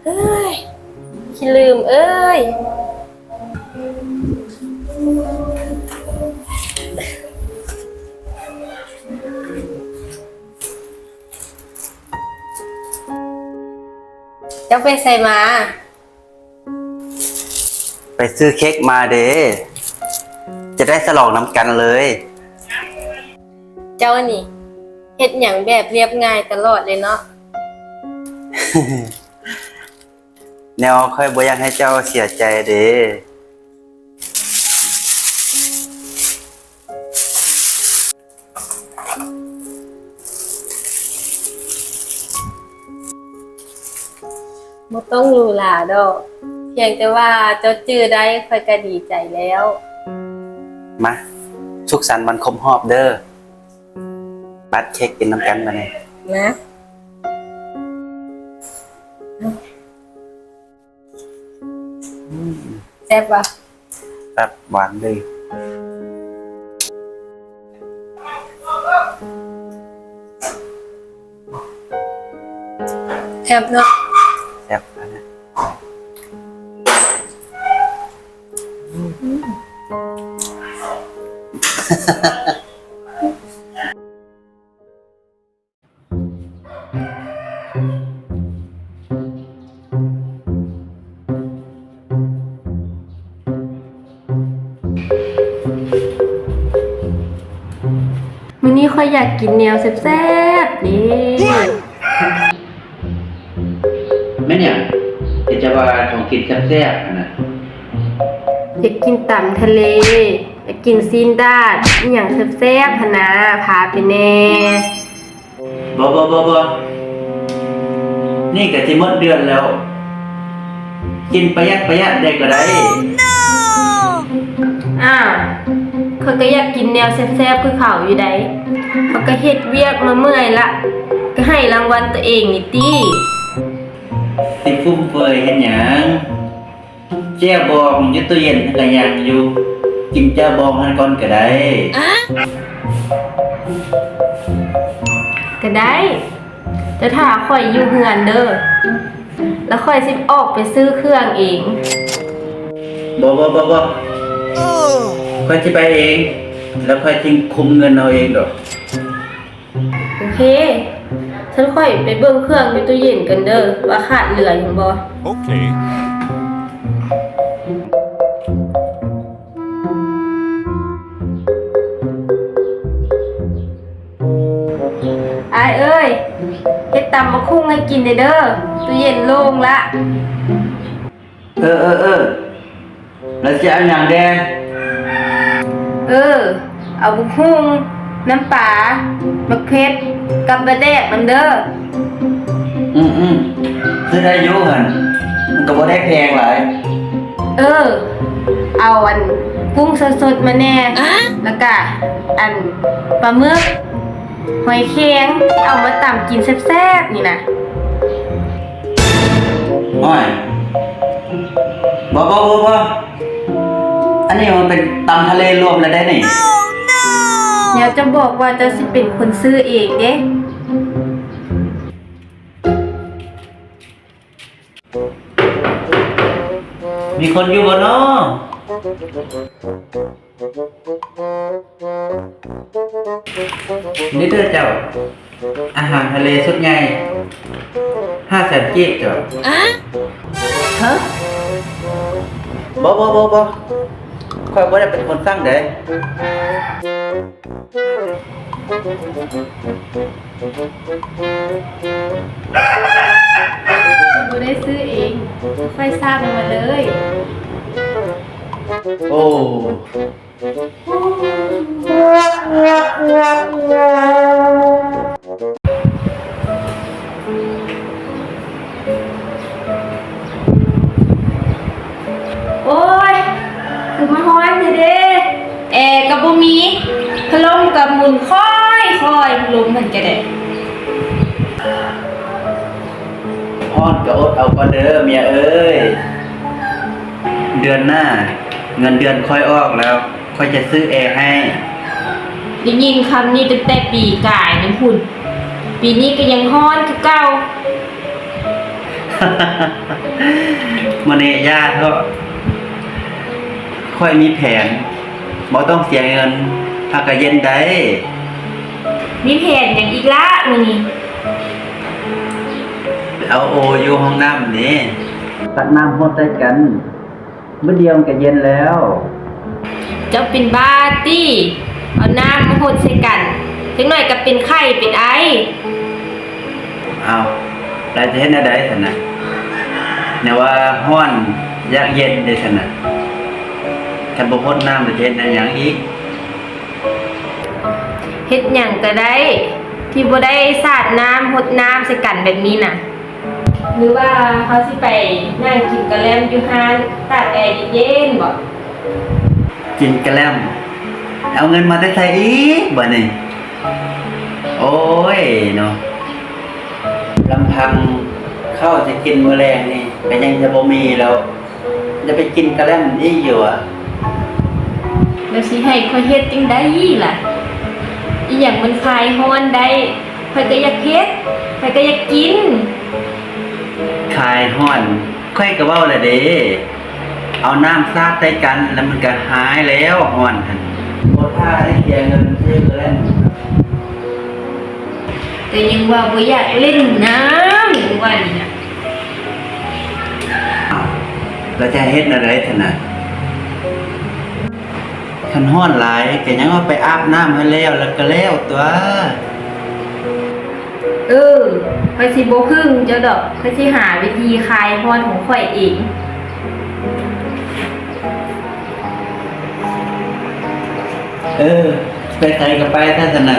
ເຮີ້ຍ ຂີ້ລືມເອີຍ. ເຈົ້າໄປໃສມາ? ໄປຊື້ເຄັກມາເດ້ ຈະໄດ້ສະຫຼອງນຳກັນເລີຍ. ເຈົ້ານີ້ເຮັດຫຍັງແບບລຽບງ່າຍຕະຫຼອດເລີຍເນາະ. ແນວຂ້ອຍບໍ່ຢາກໃຫ້ເຈົ້າເສຍໃຈເດ້. ບໍ່ຕ້ອງຫຼູຫຼາດອກ, ພຽງແຕ່ວ່າເຈົ້າຈື່ໄດ້ ຂ້ອຍກໍດີໃຈແລ້ວ. ມາ ສຸກສັນວັນຄົບຮອບເດີ. ປັດເຄ້ກກິນນຳກັນບາດນີ້ ນະ. ອືມ ແຊບບໍ່? ແຊບ ຫວານເລີຍ. ແຊບເນາະ. ແຊບ. ອືມ. ມື້ນີ້ຂ້ອຍຢາກກິນແນວແຊບໆເດ້. ແມ່ນຫຍັງ? ເຫັນຈະວ່າຂອງກິນແຊບໆຫັ້ນນະ. ຢາກກິນຕຳທະເລ, ຢາກກິນຊີ້ນດາດ, ອີ່ຫຍັງແຊບໆຫັ້ນນະ, ພາໄປແດ່. ບໍ່ ບໍ່ ບໍ່ ບໍ່. ນີ້ກະຊິໝົດເດືອນແລ້ວ. ກິນປະຢັດປະຢັດແດ່ກະໄດ້. ອ້າວ ຂ້ອຍກະຢາກກິນແນວແຊບໆຄືເຂົາຢູ່ໃດ. ເຂົາກະເຮັດວຽກມາເມື່ອຍລະ, ກະໃຫ້ລາງວັນໂຕເອງນີ້ຕິ. ຊິຟຸມເຟືອຍເຮັດຫຍັງ? ແຈ່ວບອງຢູ່ຕູ້ເຢັນຫັ້ນກະຍັງຢູ່, ກິນແຈ່ວບອງຫັ້ນກ່ອນກະໄດ້. ກະໄດ້, ແຕ່ຖ້າຂ້ອຍຢູ່ເຮືອນເດີ, ລະຂ້ອຍຊິອອກໄປຊື້ເຄື່ອງເອງ. ບໍ່ ບໍ່ ບໍ່ ບໍ່. ຂ້ອຍຊິໄປເອງ, ລະຂ້ອຍຊິຄຸມເງິນເອົາເອງດອກ. ໂອເຄ, ຊັ້ນຂ້ອຍໄປເບິ່ງເຄື່ອງຢູ່ຕູ້ເຢັນກ່ອນເດີ ວ່າຂາດເຫຼືອຫຍັງບໍ່. ໂອເຄ. ອ້າຍເອີຍ, ເຮັດຕຳບັກຫຸ່ງໃຫ້ກິນແດ່ເດີ, ຕູ້ເຢັນໂລ່ງລະ. ເອີ ເອີ ເອີ. ແລ້ວຊິເອົາຫຍັງແດ່? ເອີ ເອົາບັກຫຸ່ງ, ນ້ຳປາ, ໝາກເຜັດ ກັບປາແດກນຳເດີ. ອືມໆ ຊື້ໄດ້ຢູ່ຫັ້ນ, ມັນກະບໍ່ໄດ້ແພງຫຼາຍ. ເອີ ເອົາອັນ ກຸ້ງສົດໆມາແດ່, ລະກະອັນ ປາໝຶກ ຫອຍແຄງ ເອົາມາຕຳກິນແຊບໆນີ້ນະ. ໂອ້ຍ ບໍ່ ບໍ່ ບໍ່ ບໍ່. ອັນນີ້ມັນເປັນຕຳທະເລລວມແລ້ວເດ້ນີ້. ແລ້ວເຈົ້າບອກວ່າເຈົ້າຊິເປັນຄົນຊື້ເອງເດ້. ມີຄົນຢູ່ບໍ່ນໍ? ນີ້ເດີເຈົ້າ, ອາຫານທະເລຊຸດໃຫຍ່ ຫ້າແສນກີບເຈົ້າ. ຮະ? ບໍ່ ບໍ່ ບໍ່ ບໍ່. ຂ້ອຍບໍ່ໄດ້ເປັນຄົນສັ່ງເດ້. ບໍ່ໄດ້ຊື້ເອງ, ຂ້ອຍສັ່ງມາເລີຍ. ໂອ້. ໂອ້ຍ ຄືມາຮ້ອນແທ້ເດ. ແອກະບໍ່ມີ, ພັດລົມກະໝູນຄ່ອຍໆ, ພັດລົມຫັ້ນກະໄດ້. ຮ້ອນກະອົດເອົາກ່ອນເດີເມຍເອີຍ. ເດືອນໜ້າເງິນເດືອນຂ້ອຍອອກແລ້ວ, ຂ້ອຍຈະຊື້ແອໃຫ້. ໄດ້ຍິນຄຳນີ້ຕັ້ງແຕ່ປີກາຍນັ້ນພຸ້ນ, ປີນີ້ກະຍັງຮ້ອນຄືເກົ່າ. ມື້ນີ້ຢ່າເຖາະ, ຂ້ອຍມີແຜນ, ບໍ່ຕ້ອງເສຍເງິນ, ຫາກະເຢັນໄດ້. ມີແຜນຫຍັງອີກລະມື້ນີ້? ໄປເອົາໂອຢູ່ຫ້ອງນ້ຳເດ້, ຕັກນ້ຳຫົດໃສ່ກັນ. ມື້ດຽວມັນກະເຢັນແລ້ວ. ເຈົ້າເປັນບ້າຕິ? ເອົານ້ຳມາຫົດໃສ່ກັນ, ຈັກໜ້ອຍກະເປັນໄຂ້ເປັນໄອ. ອ້າວ ແລ້ວຈະເຮັດແນວໃດຊັ້ນນະ? ແນວວ່າຮ້ອນຢາກເຢັນເດ້ຊັ້ນນະ. ຄັນບໍ່ຫົດນ້ຳແລ້ວຈະເຮັດແນວຫຍັງອີກ? ເຮັດຫຍັງກະໄດ້ ທີ່ບໍ່ໄດ້ສາດນ້ຳຫົດນ້ຳໃສ່ກັນແບບນີ້ນະ. ຫຼືວ່າເຮົາຊິໄປນັ່ງກິນກະແລັມຢູ່ຮ້ານຕາກແອເຢັນໆບໍ? ກິນກະແລັມ ເອົາເງິນມາແຕ່ໃສອີກບາດນີ້? ໂອ້ຍເນາະ ລຳພັງເຂົ້າຈະກິນມື້ແລງນີ້ກະຍັງຈະບໍ່ມີແລ້ວ ຈະໄປກິນກະແລັມອີກຢູ່ຫວາ? ແລ້ວຊິໃຫ້ຂ້ອຍເຮັດຈັ່ງໃດລະ? ອີ່ຫຍັງມັນຄາຍຮ້ອນໄດ້? ຂ້ອຍກະຢາກເຮັດ ຂ້ອຍກະຢາກກິນ. ຄາຍຮ້ອນ ຂ້ອຍກະເວົ້າແລ້ວເດ້ ເອົານ້ຳສາດໃສ່ກັນ ແລ້ວມັນກະຫາຍແລ້ວ ຮ້ອນຫັ້ນ. ບໍ່ຖ້າໄດ້ເສຍເງິນຊື້ກະແລັມ. ກະຍັງວ່າບໍ່ຢາກຫຼິ້ນນ້ຳ ວ່ານີ້ນະ. ແລ້ວຈະເຮັດແນວໃດຊັ້ນນະ? ຄັນຮ້ອນຫຼາຍກະຍັງວ່າໄປອາບນ້ຳໃຫ້ແລ້ວ ແລ້ວກະແລ້ວຕົວະ. ເອີ ຂ້ອຍຊິບໍ່ເພິ່ງເຈົ້າດອກ ຂ້ອຍຊິຫາວິທີຄາຍຮ້ອນຂອງຂ້ອຍເອງ. ເອີ ໄປໃສກະໄປຊະຊັ້ນນະ.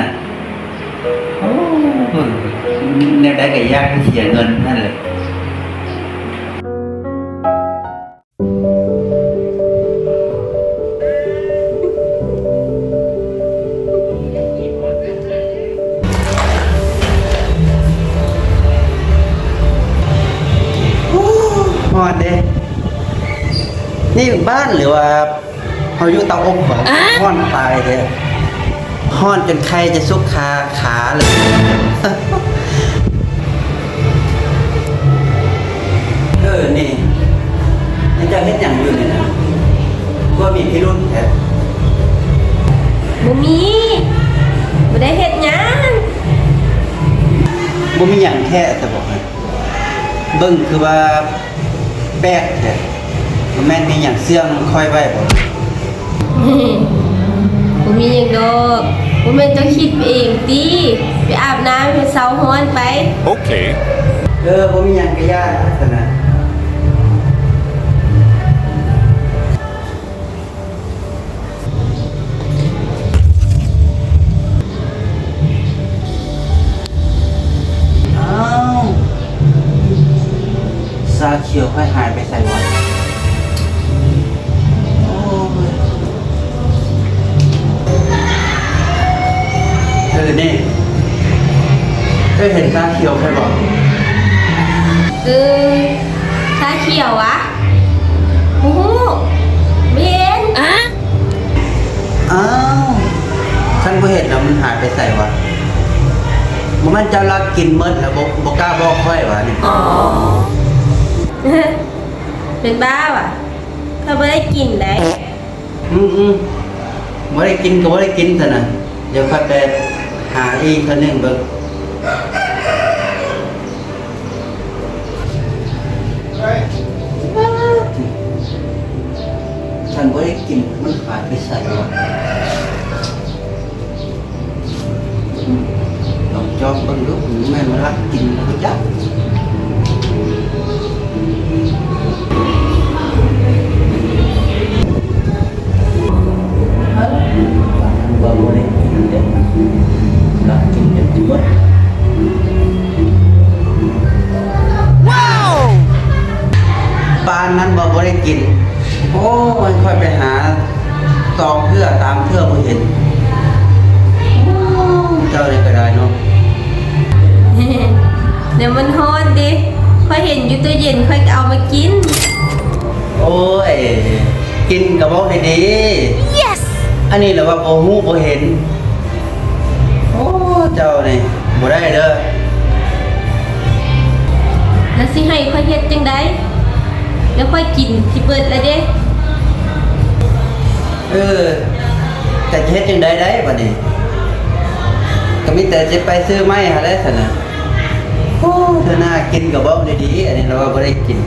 ໂອ້ ແນວໃດກະຢາກໃຫ້ເສຍເງິນຫັ້ນແຫຼະ. ໂອ້ ຮ້ອນເດ້. ນີ້ບ້ານ ຫຼືວ່າເຮົາຢູ່ເຕົາອົບຫວາ? ຮ້ອນຕາຍແທ້. ຮ້ອນຈົນໄຂ່ຈະສຸກຄາຂາເລີຍ. ເອີ ນີ້ ນີ້ເຈົ້າເຮັດຫຍັງຢູ່ນີ້ນະ? ຄືມີພິລຸດແທ້. ບໍ່ມີ ບໍ່ໄດ້ເຮັດຫຍັງ. ບໍ່ມີຫຍັງແທ້ຊະບໍ? ເບິ່ງຄືວ່າ ແປກແທ້ ບໍ່ແມ່ນມີຫຍັງເຊື່ອງຂ້ອຍໄວ້ບໍ? ບໍ່ມີຫຍັງດອກ. ບໍ່ແມ່ນເຈົ້າຄິດໄປເອງຕິ? ໄປອາບນ້ຳໃຫ້ເຊົາຮ້ອນໄປ. ໂອເຄ. ເອີ ບໍ່ມີຫຍັງກະຢ່າຊັ້ນນະ. ອ້າວ ຊາຂຽວຂ້ອຍຫາຍໄປໃສຫວາ? ໂອ້ຍ ເອີ ນີ້ ເອີ ເຫັນຊາຂຽວຂ້ອຍບໍ່? ເອີ ຊາຂຽວຫວາ? ບໍ່ຮູ້ ບໍ່ເຫັນ. ອ້າວ ຄັນບໍ່ເຫັນແລ້ວມັນຫາຍໄປໃສຫວາ? ບໍ່ແມ່ນເຈົ້າລັກກິນໝົດແລ້ວ ບໍ່ ບໍ່ກ້າບອກຂ້ອຍຫວານີ້? ອໍ ເປັນບ້າຫວາ? ຂ້ອຍບໍ່ໄດ້ກິນໃດ. ອືມໆ ບໍ່ໄດ້ກິນກະບໍ່ໄດ້ກິນຊັ້ນນະ. ດຽວຂ້ອຍໄປຫາອີກເທື່ອໜຶ່ງເບິ່ງ. ຄັນບໍ່ໄດ້ກິນມັນຫາຍໄປໃສຫວາ? ອືມ ລອງຈອມເບິ່ງດູ ແມ່ນວ່າລັກກິນແລ້ວບໍ່ຈັກ. ວ່າບໍ່ໄດ້ກິນເດ້ ລັກກິນຈົນຊິໝົດ. ປານນັ້ນບໍ່ ບໍ່ໄດ້ກິນ. ໂອ້ຍ ຂ້ອຍໄປຫາສອງເທື່ອສາມເທື່ອບໍ່ເຫັນ. ໂອ້ ເຈົ້ານີ້ກະໄດ້ເນາະ. ແນວມັນຮ້ອນເດ້ ຂ້ອຍເຫັນຢູ່ຕູ້ເຢັນ ຂ້ອຍກະເອົາມາກິນ. ໂອ້ຍ ກິນກະເວົ້າດີໆ. Yes. ອັນນີ້ລະວ່າບໍ່ຮູ້ບໍ່ເຫັນ. ໂອ້ ເຈົ້ານີ້ບໍ່ໄດ້ເດີ. ແລ້ວຊິໃຫ້ຂ້ອຍເຮັດຈັ່ງໃດ? ແລ້ວຂ້ອຍກິນຊິເບິດແລ້ວເດ້. ເອີ ຈະເຮັດຈັ່ງໃດໄດ້ບາດນີ້? ກະມີແຕ່ຊິໄປຊື້ໃໝ່ຫັ້ນແຫຼະຊັ້ນນະ. ໂອ້ ເທື່ອໜ້າກິນກະບອກດີໆ ອັນນີ້ລະວ່າບໍ່ໄດ້ກິນ.